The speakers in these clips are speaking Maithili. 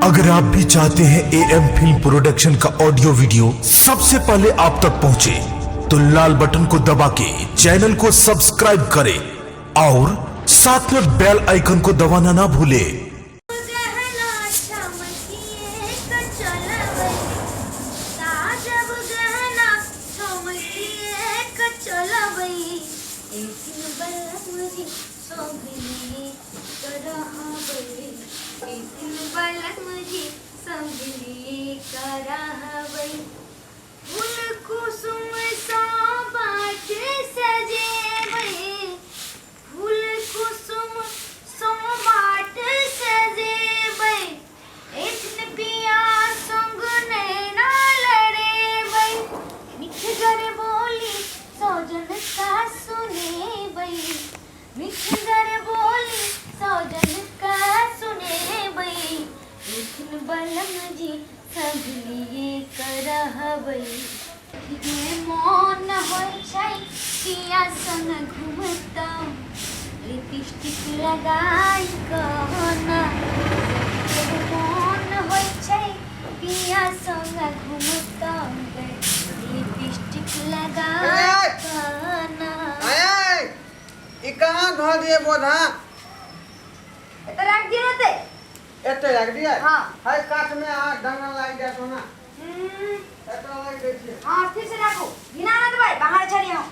अगर आप भी चाहते हैं ए एम फिल्म प्रोडक्शन का ऑडियो वीडियो सबसे पहले आप तक पहुंचे, तो लाल बटन को दबा के चैनल को सब्सक्राइब करें और साथ में बेल आइकन को दबाना ना भूलें। गहना चमकिए क चलबै, साजब गहना चमकिए क चलबै, एक दिन बलमुजी सोभनी करहबै, एक दिन बलमुजी सोभनी करहबै। फूल कुसुम सँ बाट सजेबै, फूल कुसुम सँ बाट सजेबै, एखन पिया संग नैना लड़ेबै, मिठगर बोली सौजन का सुनेबै, मिठगर बोली सौजन का सुनेबै, एखन बलम जी सभलिए करहबै। गे मोन होइ छै पिया संग घुमतौ, लिपस्टिक लगाई कऽ ना, सबके मोन होइ छै पिया संग घुमतौ, लिपस्टिक लगाई कऽ ना। ए, ई कहाँ धऽ दिए बोधा? एतऽ राख दियौ ने ओतै। एते राखि दिए? हाँ। है काठ में आ डंगल लागि जायत ओना। एतऽ लागि दै छियै। हाँ, स्थिर से राखू, घिना ना देबै, बाहर छलियै हम।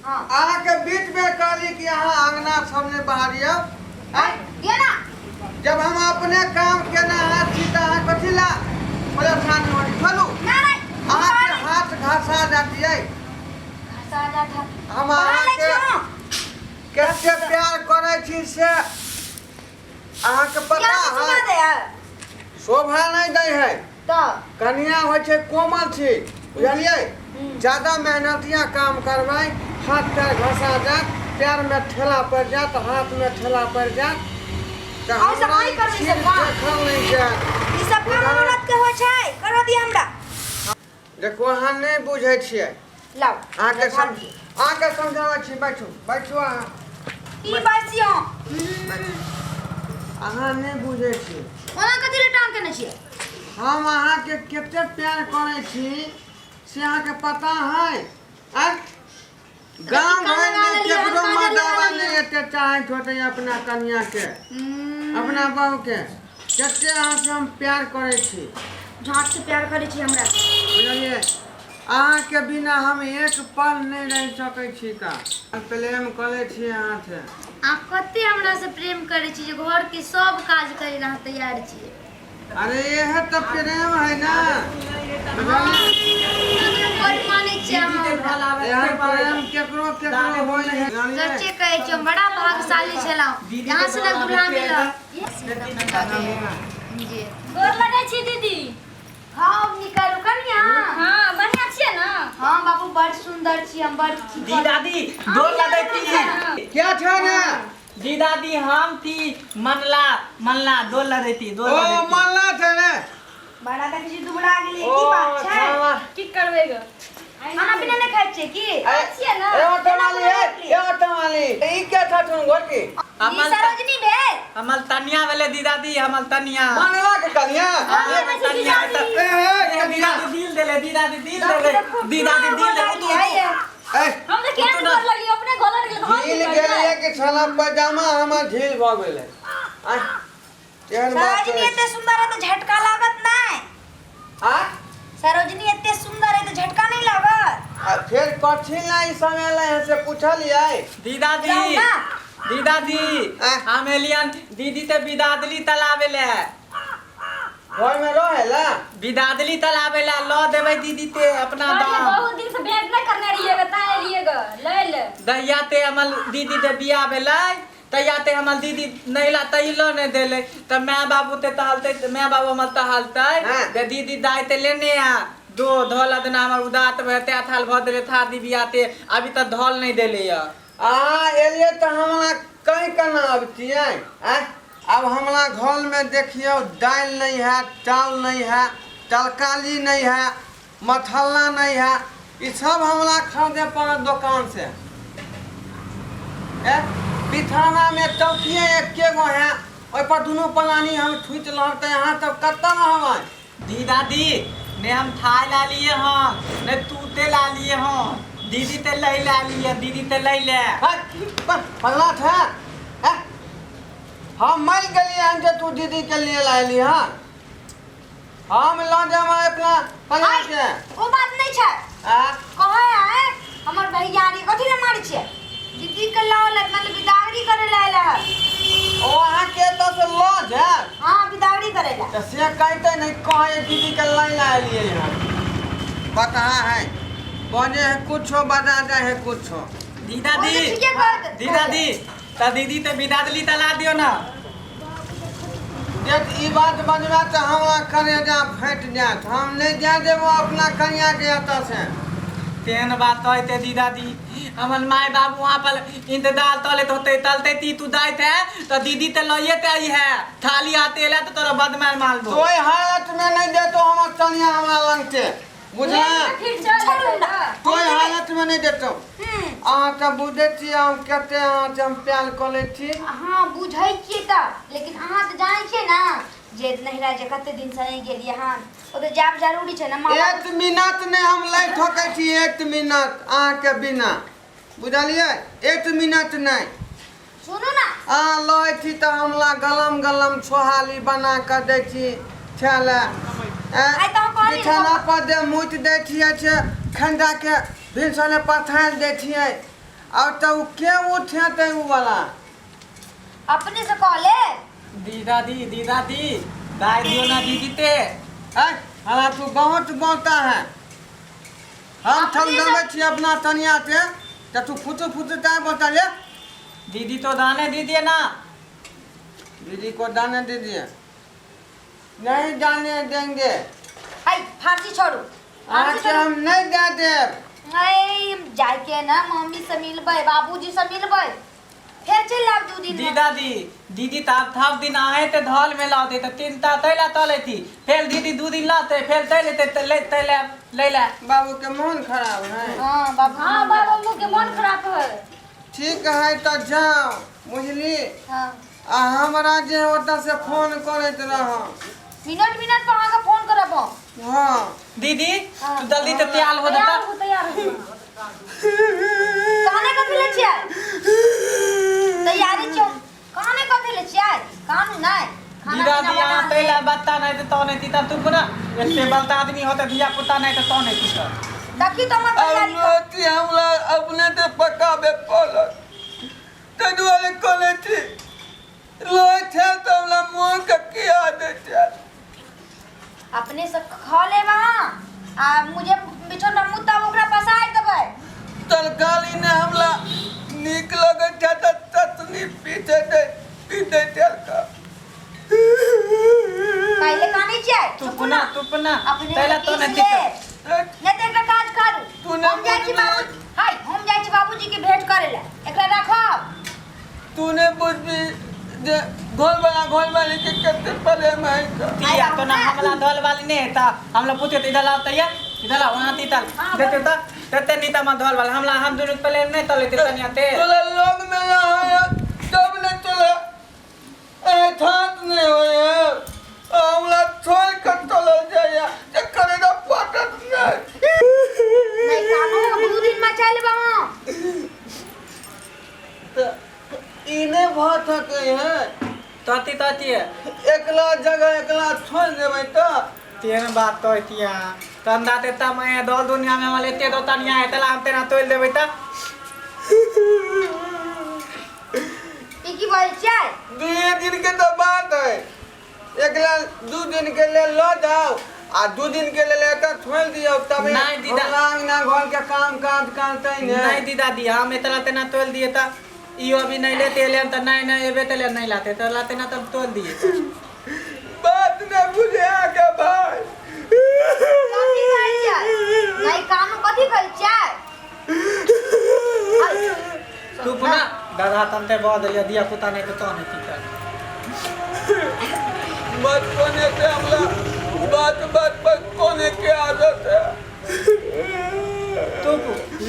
हाँ। अहाँके बीच में कहली कि अहाँ अंगना सामने बाहरियौ। आँय? दियौ ना। जब हम अपने काम केने हाथ छी तऽ अहाँ कथी ला परेशानी होइ? चलू। ना ना। अहाँके हाथ घसा जातियै। घसा जात है। हम बाहर ले अहाँके छियौ। कते प्यार करै छी से अहाँके पता क्या है? सुना दे है? शोभा नहि दै है। तऽ कनिया होइ छै कोमल छी, बुझलियै? ज्यादा मेहनतिया काम करबै, हाथ पैर घसा जायत, पैरमे ठेला पड़ि जायत, हाथमे ठेला पड़ि जायत, तऽ अहाँ सब हमरा नहि ई करबै चीज सब काम। देखल नहि जायत। ई सब काम औरत के होइ छै, करऽ दिअ हमरा। देखू, अहाँ नहि बुझै छियै। लाउ। अहाँके सम अहाँके समझाबै छी। बैठू, बैठू अहाँ। की बैसियो? अहाँ नहि बुझै छी। ओना कथी लए टांग केने छियै? हम अहाँके कते प्यार करै छी से अहाँके पता है? आँय, गाँव कान घरमे लगा लेलियै, केकरो हम कान लगा मर्दाबा लेलियै। नहि एते चाहैत होतै अपना कनियाके, अपना बहूके, कते अहाँसँ हम प्यार करै छी। झाँट से प्यार करै छी हमरा? बुझलियै, अहाँके बिना हम एक पल नहि रहि सकै छी का। हम प्रेम करै छी अहाँसँ। अहाँ कते हमरा से प्रेम करै छी जे घरके सब काज करै लए अहाँ तैयार छियै? अरे, इएह तऽ प्रेम है ना, बुझलियै? बड़ मानै छियै अहाँ हमरा। एहन प्रेम केकरो केकरो होइ है, बुझलियै? सच्चे कहै छी, हम बड़ा भाग्यशाली छलहुँ, यहाँ से दुल्हा मिलल जी। गोर लगै छी दीदी। हाँ, निकालू कनिया। हाँ, बढ़िया छियै ने? हाँ बाबू, बड़ सुंदर छी हम, बड़ ठीक। दी दादी, गोर लगै छी। क्या छै ने? दी दादी, हम थी मनला, मनला, डोल लगै थी, डोल ओ लगै थी। मनला छै ने? बड़ा देखै छी दुबरा गेलियै, ओ की बात छै? छावा। की करबै ग? खाना पीना नहि खाइ छियै की? ए, छियै ने? ए ऑटो वाली, ए, ए ऑटो वाली, ई के छथुन गोटी? ई हमर सरोजनी भेल। हमर तनिया भेलै दी दादी, हमर तनिया। मनला के कनिया? ए, तनिया तऽ ए, ए, दी कनिया। दादी दिल देले, दी दादी दिल देले, दी दादी दिल देले। उतू, उतू। ए, हम तऽ केहन गोर लगलियै, अपने गोर लगलियै तऽ हम की ढील करबै? गेलियै कि छला पैजामा हमर ढील भऽ गेलै। आँय, केहन बात सरोजनी करै एते सुंदर है तऽ झटका लागत नहि? आ सरोजनी एते सुंदर है तऽ झटका नहि लागत? आ फेर कथी ला ई समय लै है से पूछलियै? दी दादी। जाउ ना। दी दादी। आँय। हम एलियन दीदी ते बिदादली तलाबे ले। घर में रहे ला? बिदादली तलाबे ले ल देबै दीदी ते अपना कहलियै, दाम। बहुत दिन से भेंट नहि करने रहियै ग, तां एलियै ग लै ले। दहिया ते हमर दीदी ते बियाह भेलै तहिया ते हमर दीदी नैला तैलो नहि देलै, तऽ माय बाबू ते तहलतै, माय बाबू हमर तहलतै जे दीदी दाइ ते लेने आ दो धोल अदना हमर उदात भए थाल भऽ देलै था दी बियाह ते अभी तक धोल नहि देलै यऽ। अहाँ एलियै तऽ हमरा कहीं केना अबतियै? आँय, आब हमरा घरमे देखियौ, दालि नहि है, चाउर नहि है, तरकारी नहि है, मसाला नहि है, ई सब हमरा खरीदे पड़त दोकान से। ए, बिछाना में चौकिए एके गो है, ओहि पर दुनू पलानी हम ठुटि लहब तऽ अहाँ सब कतऽ रहबै? दी दादी, ने हम थाय ला लिए हन, ने तूते ला लिए हन, दीदी ते लै ला लिए, दीदी ते लै ले। पगला था हैं? हम मर गेलियै हन जे तू दीदी के लिए लायली हन। हम लऽ जेबै अपना पगला के। ओ बात नहीं छै। आ? कहे है हमर भैयारी कथी ले मारै छियै? दीदी के लाओ ले, मतलब बिदागरी करे ले आयल है। ओ अहाँके एतऽ से लऽ जायत? हाँ, बिदागरी करे ले। तऽ से कहते नहीं, कहे दीदी के लै ला एलियै हन। बता है बजे है कुछो, बजा जाए है कुछो। दी ओ दादी, तऽ ठीके कहत। दी दादी, तऽ दीदी ते बिदादली तऽ ला दियो ना। देख, ई बात बजबा तऽ हमरा करेजा फाटि जायत। हम नहि जाय देबो अपना कनिया के एतऽ से। तेहन बात कहते दी दादी, हमर माय बाबू वहाँ पर इंतजार तले होते तलते ती तू जाइत है तो दीदी ते लइए ते आई है थाली आते ला तो तोरा बदमार मार दो। कोई हालत में नहीं देतो हमर कनिया हमरा लगते, बुझला? फिर चल छोड़ू ना। कोई हालत में नहीं देतो। हम्म। अहाँ तऽ बुझै छियै हम कते अहाँ से हम प्यार कऽ लै छी। हाँ, बुझै छियै तऽ, लेकिन अहाँ तऽ जानै छियै ने जे नहिरा जे कते दिन से नहि गेलियै हन, ओतऽ जायब जरूरी छै ने माँ बाप। एक मिनट नहि हम लै ठोकै छी, एक मिनट अहाँके बिना, बुझलियै? एक मिनट नहि। सुनू ना। अहाँ लहै छी तऽ हमरा गलम गलम छोहाली बना कऽ दै छी खाय लए। आइ तऽ हम कहलियै। बिछाना पर जे मुति दै छियै से खंडाके भिनसरे पथारि दै छियै, आओर तऽ ओ के उठेतै ओ वाला? अपने से कह ले। दी दादी, दी दादी, दाई दियो ना दीदी ते। ऐ हला, तू बहुत बोलता है। हम थम अपने से- दबै छी अपना तनिया के तऽ तू फुटू फुटू ताय बोलता ले। दीदी तो दाने दीजिए ना। दीदी को दाने दीजिए? नहीं दाने देंगे। आइ फांसी छोड़ू, फांसी अहाँके छोड़ू। हम नहीं दे देब। ऐ, जाइके ना मम्मी से मिलबै, बाबूजी से मिलबै, फेर चलि आयब 2 दिन दी में। दादी, दीदी ताब थाप दिन आए ते धल में लाते तो तीन ता तैला तले थी, फिर दीदी 2 दिन लाते, फिर तै लेते ते ले तै ले ले ले। बाबू के मोन खराब है। हाँ बाबू। हाँ, बाबू के मन खराब है। ठीक है, तऽ जाओ, बुझली? हाँ। आ हमरा जे ओतऽ से फोन करैत रहब। मिनट मिनट पर अहाँके फोन करब हम। हाँ। दीदी, हाँ। तू जल्दी से तैयार हो तैयार जाता। हो, तैयार हो। काने कथी ले छियै? तैयारी छियै, काने कथी ले छियै? कानू नहि, खाना दीदा पीना दी, बना यहाँ तैला बत्ता नहीं तो नहीं थी, तब तू पुनः एते बलता आदमी होते धिया पुता नहीं तो नहीं थी सर। देखी तो हमर तैयारी अब रोटी हमरा अपने से पकाबे पड़त, ताहि दुआरे कहले छी लै छै तऽ हमरा मोन के किया दै छै। अपने से खा लेब अहाँ आ मुझे बिछौना मुत्ता ओकरा पसारि देबै। तरकारी ने हमरा नीक लगै छै तऽ चटनी पीसे दै पी दै छै का। काहिले कानै छियै? तू चुप पुनः ना। तू पुनः अपने तैला तो पीस नहीं थी ले। सर। नहि तऽ एकरा काज करू। तू नहि हम जाइ छी बुझबही। बाबू, हाय, हम जाइ छी बाबूजी के भेंट करे लए, एकरा राखब। तू नहीं बुझबी जे घर वाला घर वाली के कते प्रेम है का। तिया तो ना हमला धल वाली नहीं था, हमला पूछे तो इधर आओ तैया, इधर आओ वहाँ तीतल देते तो देते नहीं था धल वाला हमला, हम दोनों पहले नहीं तले थे तनिया ते। तोला लोग में है तब ने तोला एहसास नहीं होए, हमरा छोड़ के चलल जाइए जे करे ना पटत नहीं। नहि कानू, 2 दिन में चलि एबै हम। तऽ ई नहि भऽ सकै है। तती तती है। एकला जगह एकला छोड़ देबै तऽ तेहन बात तो तिया तंदा ते तम है दल दुनिया में हमला एते दो तनिया है तला हम तेना तोल देबै त। ई की बजै छियै? 2 दिन के तऽ बात है, एकला 2 दिन के लेल लऽ जाओ आ 2 दिन के लेल एतऽ छोड़ दियौ तब नहि दीदा। हमरा अंगना घर के काम काज करतै ने। नहीं दी दादी, हम इतना तेना तोल दिए त इहो अभी नहीं लेते ले त नहीं नहीं एबे ते ले नहीं लाते त लाते ना तब तोल दिए। बात नहि बुझे के भाई। कथी कहै छियै? नहि कानू, कथी कहै छियै? तू पुनः दादा तमते बह देलिए दिया पुता नहीं तो नहीं की कर। बचपने से हमरा बात बात पर कोने के आदत है। तू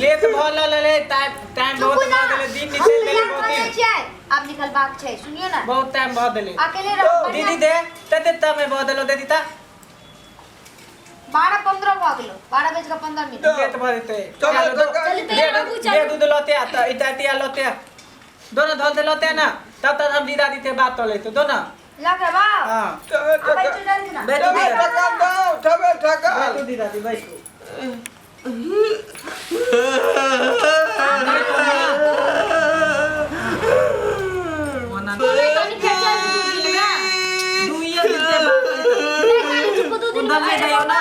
लेट भल ले ले, टाइम टाइम चुप बहुत ना। भऽ गेलै, दिन हम निकलि गेलै तैयार बहुत कऽ दै दिन। छियै। आब निकलबाक छै सुनियो ना बहुत टाइम भऽ देले अकेले रह बढ़िया दीदी दे तते तमे भऽ देलो दीदी ता 12:15 भऽ गेलो 12 बज के 15 मिनट लेट भऽ जेतै चलो, चलो, दो- चलो, चलते दे बाबू, दे चलो। दूध लौते आ त इटा इटा लौते आ दोनों धोल दे लौते आ ना तब तक हम दीदा दीते बात तो लेते दोनों लग रे बा हां तबे अब ठकल बैठो जल्दी ना बैठो तबे दीदा ठकल दो तबे ठकल बैठो दीदा दी बैठो ओना नहीं कानी फेर चल दू दिन में दुइये दिन के बाद नहीं कानी चुप दू दिन में उधर ले जाइयो ना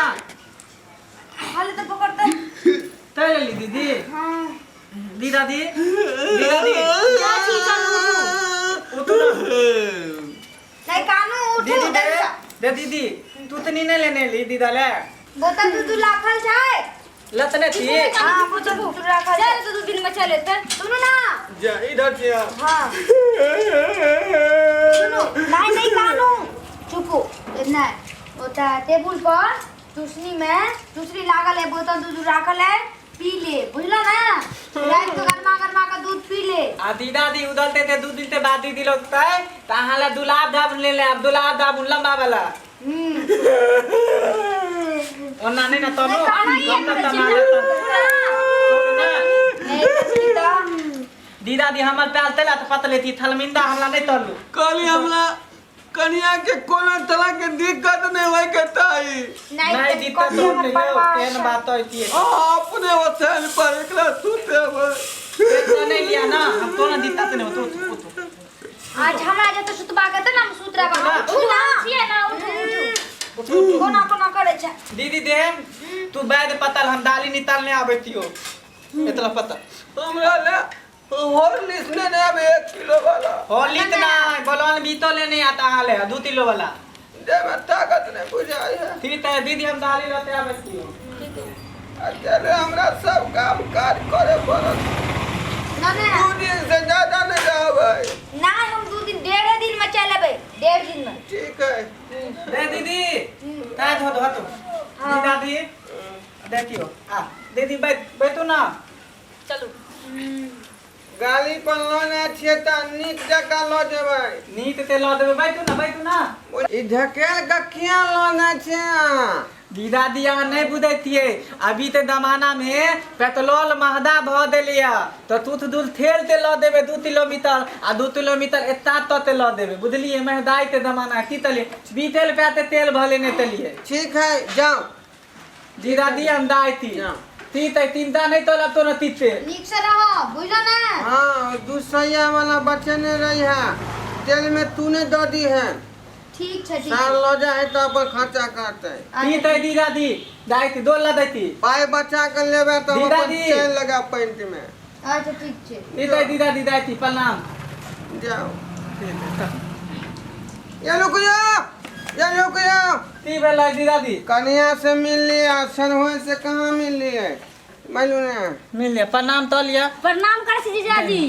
हाल तो पकड़ते तै लेली दीदी हां दीदा दी दीदा दी जा छी चल उठू उठू ना नहीं कानू उठू दीदी दे जल्दी से। दे दीदी तू तो नहीं लेने ली दीदा ले बोतल दूध राखल छै लतने थी हां बोतल दूध राखल छै चल तो दू दिन में चल एते सुनू ना जा इधर से आ। हाँ सुनू नहीं नहीं कानू चुपो नहीं ओता टेबुल पर चूसनी में चूसनी लागल है बोतल दूध राखल है पी ले बुझलो ना रात के गरमा गरमा का दूध पी ले आ दीदा दी उदलते थे दू दिन ते बाद दीदी लोग तय त अहाँ ला दुलाब दाबुन ले ले अब दुलाब दाबुन लंबा वाला हम्म ओना नहीं ना तनो नहीं, काना ही कम ना है, तमाला ना नहीं चूसनी तो दीदा दी हमर प्याल तेला त पतले थी थलमिंदा हमला नहीं तलू कहली हमरा कनिया के कोनो तरह के दिक्कत नहीं होय के ताई नहीं नहीं तो दिक्कत कथी हमर नहीं हो परवाह तेन छै। बात होती है आ अपने ओछाइन पर एकरा सुते टेंशन नहीं लिया ना हम तो ना दिक्कत नहीं हो तो तो आज हमरा जते सुतबा के त ना हम सुत रहब ना। उठू ना छियै ना उठू उठू कोना कोना करै छै दीदी दे तू बैद पतल हम दाली नितालने आबै तियो इतना पतल हमरा ले हॉर्लिक्स ने ने आबे 1 किलो वाला होली त ना बोलवन भी तो लेने आता अहाँ ले 2 किलो वाला दे में ताकत नहीं बुझाई है ठीक है दीदी हम दाली लते आबै तियो अकेले हमरा सब काम काज करे पड़त ना ना 2 दिन से ज्यादा नहीं रहबै ना हम 2 दिन 1.5 दिन में चल एबै 1.5 दिन में ठीक है दे दीदी काय धो धो तो हाँ। दीदी देखियो आ दीदी बैठ बैठू ना चलू गाली पर लने छियै तऽ नीक जकाँ लऽ जेबै नीक ते लऽ देबै बैठू ना बैठू ना ई ढकेल के किया लने छियै अहाँ दीदा दी अहाँ नहीं बुझैतियै अभी ते जमाना में पेट्रोल महंगा भऽ देलियै तऽ तूथ दूल थेल ते लऽ देबै 2 किलोमीटर आ 2 किलोमीटर एता तते लऽ देबै बुझलियै महंगाई के जमाना की तलियै 20 रुपया ते तेल भले नहीं तलियै ठीक है जाओ दीदा दी हम दाई थी जाओ। तीत है तीनटा नहीं तोलब तो न तीते नीक से रहो बुझलो ना हाँ दू सैया वाला बचने रही है तेल में तूने दऽ दी है ठीक छै ठीक साल छै लऽ जाइ है तऽ अपन खर्चा करतै तीत है दीदा दी दाई थी दो ला दैती पाइ बचा के लेबै तऽ हम दीदा अपन दी। चैन लगा पैंट में अच्छा ठीक छै तीत है दीदा दी दाई थी प्रणाम जाओ ये रुक जाओ ये रुक जाओ ती भेलै दीदा दी कन्या से मिल लिया सनहोए से कहाँ मिल लिए मालूम ना मिल लिया प्रणाम तो लिया प्रणाम करै छी जीजाजी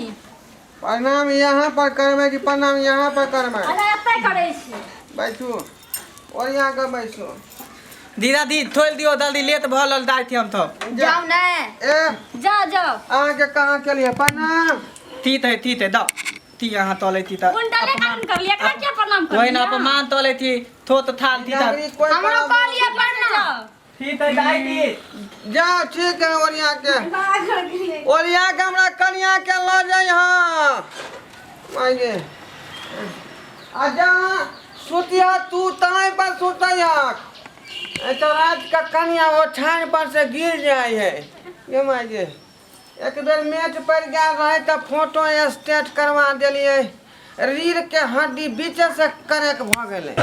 प्रणाम यहाँ पर करबै कि प्रणाम यहाँ पर करबै अच्छा एतै करै छी बैठू और यहाँ के बैठू दीदा दी थोल दियो जल्दी लेट भऽ लल दाई थी हम तो जाओ ने ए जाओ जाओ अहाँके कहाँ के लिए प्रणाम तीत है तीत है दो ती यहाँ तले थी त कुंडले काम कर लिया एकरा क्या प्रणाम कर वही ना अपमान तले थी थोत थाल थी त नागरिक कोई हमरो प्रणाम- कह लिया प्रणाम ठीक है दाई थी जाओ ठीक है ओरिया के ओरिया के हमरा कन्या के लऽ जाइ हाँ माय आ जा सुतिया तू तनाई पर सुतै हक तो रात का कन्या ओछान पर से गिर जाइ है ये माय गे एक बेर मैच पड़ि गेल रहै तऽ फोटो स्टेट करवा देलियै रीढ़ के हड्डी बीचे से करेक भऽ गेलै।